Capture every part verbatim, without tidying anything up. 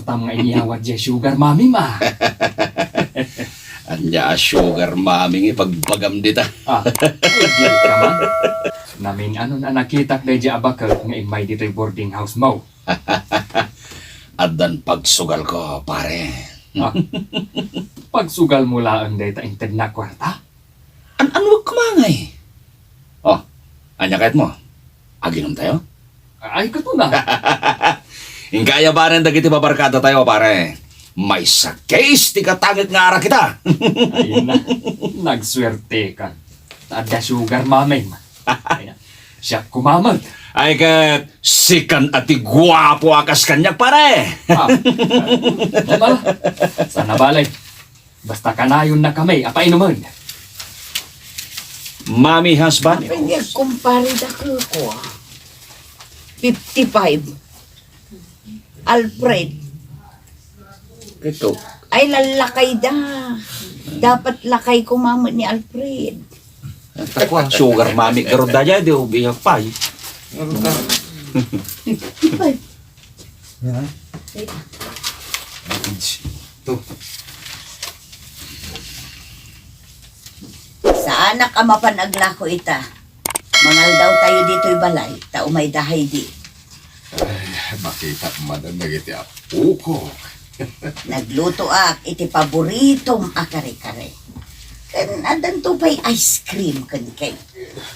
Tam nga inyawat diay sugar mommy, ma. Ania a sugar mommy nga ibagbagam dita? Ah, ay, di ka man. Namin-anon a nakitak daydiay a baket nga immay ditoy boarding house mo. Addan pagsugal ko, pare. Ah, pagsugal mo laeng dayta inted na kwarta? An-, annuek koma ngay? Oh, ania kayatmo? Aginom tayo? Ay, kato na. Inka ayabanen dagiti babarkada tayo, pare. Maysa case ti katangit nga arak ita. Ay na, nagsuertekan. Ta adda sugar mommy. Ay na, siak koma met. Ay ket, sikan a ti guapo a kas kaniak, pare. Ah, mama, sana bale. Basta kanayonna kami a painumen. Mommy has bad. Apay, kumpare, dakeko, ah. Fifty-five. Alfred. Ito. Ay, lalakay da. Dapat lakay ko, mama, ni Alfred. Ito ko, ah, sugar mommy, garud da dyan, di ubi pay. Fifty-five. Yan, ah. Ito. Saanak a mapan aglako ita. Mangaldaw tayo ditoy balay, ta umay da Heidi. Ay, makita man dagiti apoko. Naglutoak iti paboritom a kare-kare. Ken addanto pay ice cream ken cake.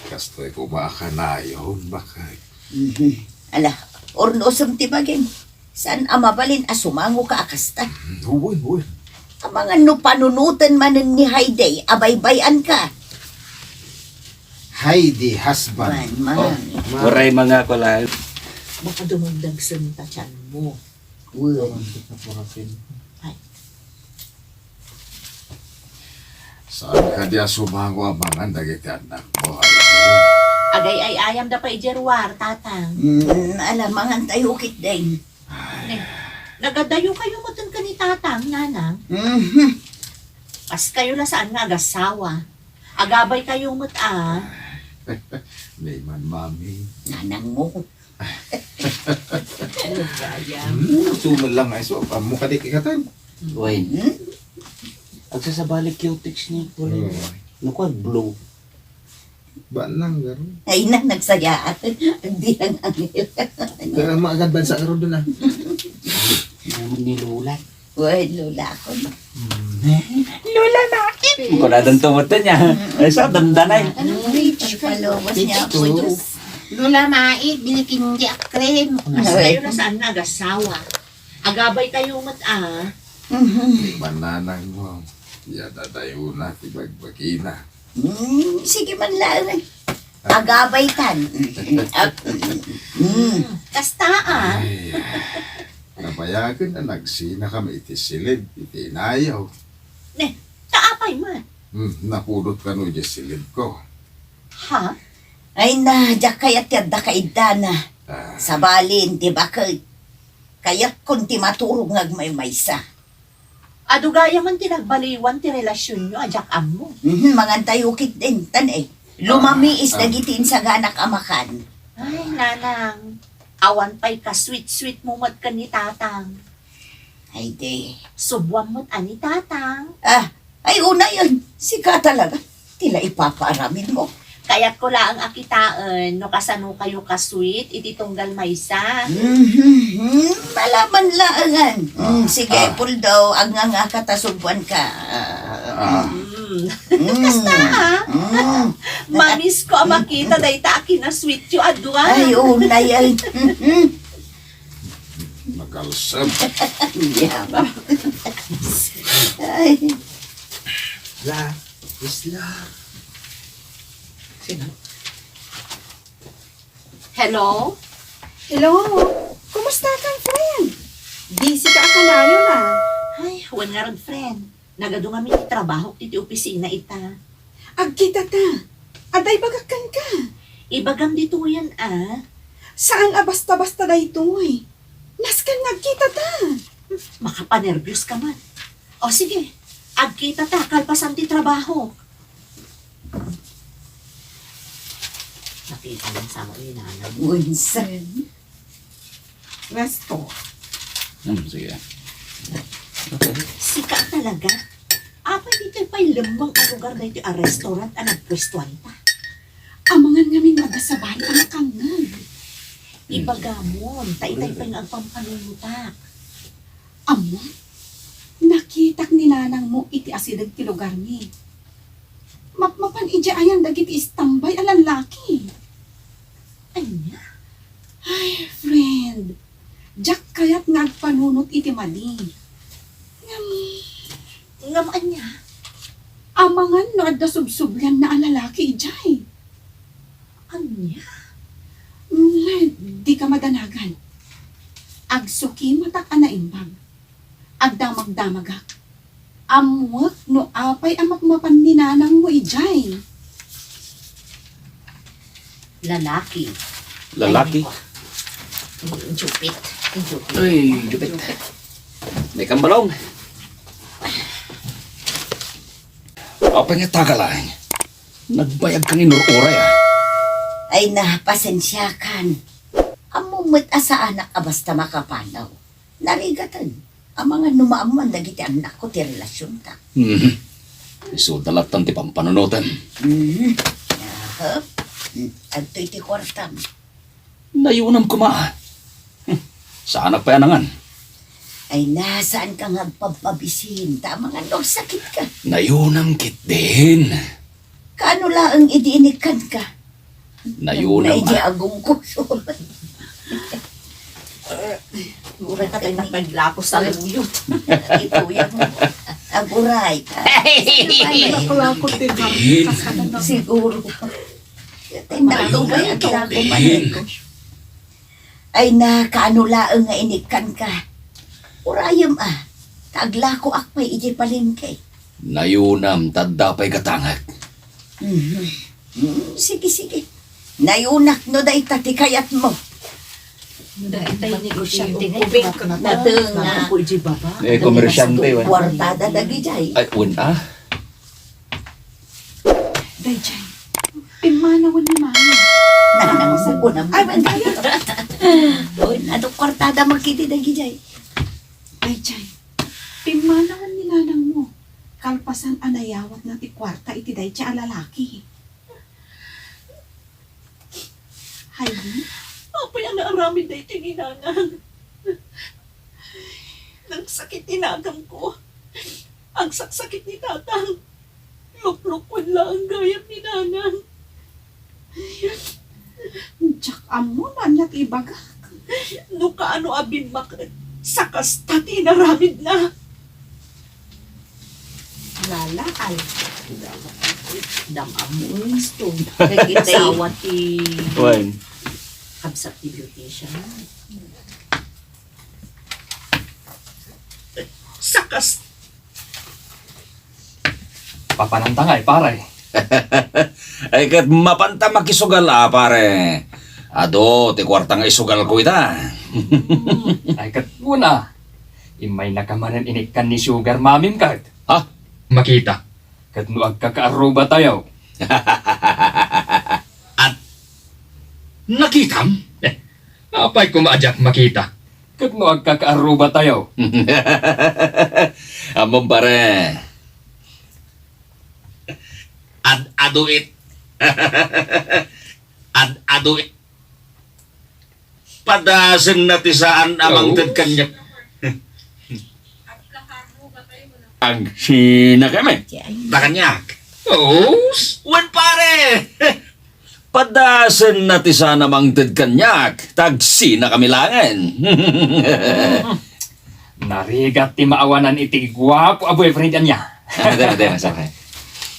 Kastoy koma a kanayon, baket. Mhm. Ala, urnosem ti bagim. Saan a mabalin a sumangoka a kasta? Wen, wen. Amangan no panunoten manen ni Heidi a baybay-anka. Heidi, husband. Man, man. Oh, uray mangako lang. Baka dumagdag sa tiyan mo. Wen. Ay. Saan kadi a sumango a mangan dagiti annakmo, Heidi? Agay-ayayam da pay idiay ruar, Tatang. Mm, ala, mangan tayo ketdin. Ay. Ne, nagadayo kayo met ken ni Tatang, Nanang. Mhm. Kas kayo la saan nga agasawa. Agabay kayo met, ah. Nay man, Mami. Nanang mo. Gayam. Hmm, suman lang nga isu, ammo kadi kikatan. Wen. Hmm? Agsasabali cutex ni Pauline. Oo. Naku, blue. Ba nang garo? Ay na, nagsayaan. Hindi lang angel. Pero maagad bansa garo dun, ah. Naman ni Lola. Uy, Lola ako. Hmm. Lola, bakit? Kung nadan tumutun niya. Ay, sa dandanay. Anong age ka? Palabas niya ako. Age two. Lola, mait, bili kindi a cream. Ay. Kayo na saan nga agasawa? Agabay kayo met, ah. Mhm. Di man nanang mo. Yadadayo na ti bagbagina. Hmm, sige man lang. Agabay tan. Ah, hmm. Kasta, ah. Ay, nabayagen a nagsinakami iti silid iti inayo. Ne, ta apay man? Hmm, napudot kano iti silid ko. Ha? Ay na, diak kayat ti adda kaiddana. Ah. Sabalin ti baket. Kayatkon ti maturog nga agmaymaysa. Adu gayam man ti nagbaliwan ti relasionyo a diak ammo. Mhm, mangan tayo ketdin, tan, eh. Lumamiis Ah, ah. dagiti insaganak a makan. Ay, nanang, awan pay ka-sweet-sweet mo met ken ni Tatang. Ay, di. Subuam met a ni Tatang. Ah, ay, unayen, sika talaga. Ti la ipapaaramid mo. Kayatko laeng a kitaen no kasano kayo ka-sweet iti tunggal maysa. Mhm, malaman laengen. Mm, sige, Ah. Puldo, agngangaka ta subuanka. Ah. Mm. Mm. Basta, ah. Mm. Mamisko a makita dayta a kinasweetyo a dua. Ay, unay, ay. Mhm. Nagalsem. Yaba. Ay. La, Isla. Sino? Hello? Hello. Kumusta ka, friend? Busy ka a kanayon, ah. Ay, wen ngarud, friend. Nagadu ngamin ti trabahok iti opisina ita. Agkita ta. Adda ibagak kenka. Ibagam ditoyen, ah. Saan a basta-basta daytoy. Nasken nga agkita ta. Makapanerbios ka man. O sige, agkita ta kalpasan ti trabaho. Nakita lang sa ako ni nanay. Unsa? Resto. Hmm, sige. Sika a talaga? Apay ditoy pay lemmeng a lugar daytoy a restaurant a nagpuestuanta? Amangan ngamin no adda sabali a nakangngeg. Ibagamon, ta itay pay nga agpampanunotak. Ammom, nakitak ni nanangmo iti asideg ti lugarmi. Mapmapan idiay ayan dagiti istambay a lallaki. Ania? Ay, friend, diak kayat nga agpanunot iti madi. Ngem, ngem ania? Amangan no adda subsublianna a lalaki idiay. Ania? Mm, dika madanagan. Agsukimatak a naimbag. Agdamagdamagak. Ammoek no apay a mapmapan ni nanangmo idiay. Lalaki. Lalaki? Ay, jupit. Ay, jupit. Ay, jupit. May kambalong. Apay nga tagalan? Nagbayag kang inur-uray, ah. Ay na, pasensiakan. Ammom met a saanak a basta makapanaw. Narigaten. Amangan no maammoan dagiti annakko ti relasionta. Mhm. Isuda lattan ti pampanunotem. Mhm. Aha. Mm, adtoy ti kuartam. Nayunam koma. Hmm. Saanak pay a nangan. Ay na, saanka nga agpabpabisin, ta amangan no agsakitka. Nayunam ketdin. Kaano laeng idi inikkanka? Nayunam, idi ah. Agungkos. Uray ka tayo nagpaglako sa luyo. Ito yan. Aguray ka. Ay, nakulakot din. Siguro. Tindagto ba yan? Aglako man ko. Ay na, kaano laeng nga inikkanka? Urayem, ah. Ta aglakoak pay idiay palengke. Nayunam, ta adda pay gatangek. Mhm. Mm, sige, sige. Nayunak no dayta ti kayatmo. Dayta ti negosyante nga ubing. Nateng nga. Eh, komersyante, wen. Kuartada dagidiay. Ay, wen, ah. Daydiay, pimmanawen ni Mami. Nanang, ay, wen, ay, wen, ano, kuartada man kiti dagidiay. Daydiay, pimmanawen ni nanangmo. Kalpasan a nayawatna ti kuarta iti daydiay a lalaki. Heidi? Apay a naaramid daytoy ni Nanang? Nagsakit ti naganko. Agsaksakit ni Tatang. Luklukon laeng gayam ni Nanang. Diak ammo no ania ti ibagak. No kaano a bimmaket, sakasta ti inaramidna. Lala, ay. Dam-, ammo, gusto. Naging asawa ti Wen. Kabsat ti beautician. Sakas. Papananta ngay, pare. Ay, ket mapanta makisugal, a, pare. Adu ti kuarta nga isugalko ita. Ay, ket kuna. Immaynaka manen inikkan ni Sugar Mamim ket. Ha? Makita. Ket no agkakaarrubatayo. At nakitam? Eh, apay koma a diak makita? Ket no agkakaarrubatayo. Ammom, pare. Ad-adu it-, ad-adu it-, Padasenna ti saan a mangted kaniak. Agsina kami. Ta kaniak. Os? Wen, pare. Padasenna ti saan a mangted kaniak. Tagsina kami laengen. Narigat ti maawanan iti guapo a boyfriend ania. Ano tayo, ano tayo, masakay?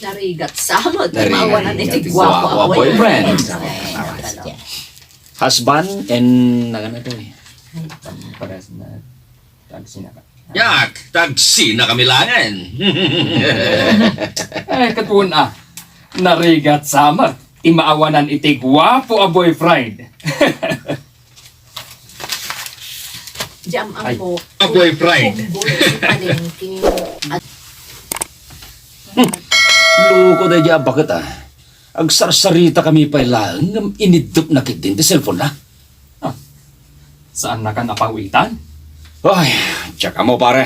Narigat sa met ti maawanan iti guapo a boyfriend. Husband and, ano to eh? Pares na, tagsina ka. Yak, tagsina kami laengen. Eh, katun a. Narigat sa met ti maawanan iti guapo a boyfriend. Diam ammo. A boyfriend. Kumbol iti palengke. Loko daydi a baket, a. Agsarsarita kami pay laeng ngem iniddepna ketdin ti cellphone-na. Ah, saannakan a pawitan? Ay, diak ammo, pare.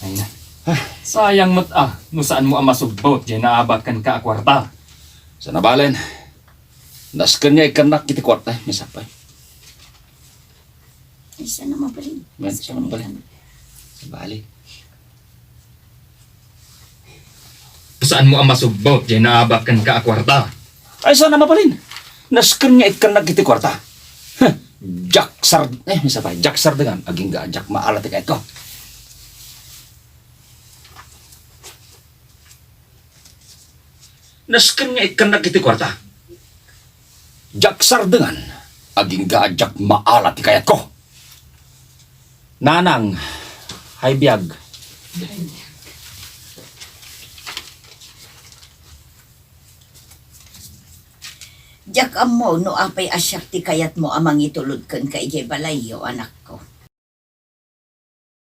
Ay na. Ah, sayang met a, no saanmo a masubbot diay naabak kenka a kuarta. Saan a balen. Nasken nga ikkannak iti kuarta, Miss Apay. Ay, saan a mabalin? Saan a mabalin? Sabali. Saanmo a masubbot diay naabak kenka a kuarta? Ay, saan a mabalin? Nasken nga ikkannak iti kuarta. Huh, Jack Sard-, eh, Miss Apay, Jack Sardengan, agingga Jack Maala ti kayatko. Nasken nga ikkannak iti kuarta. Jack Sardengan, agingga Jack Maala ti kayatko. Nanang, hay biag. Diak ammo no apay a siak ti kayatmo a mangitulod kenka idiay balayyo, anak.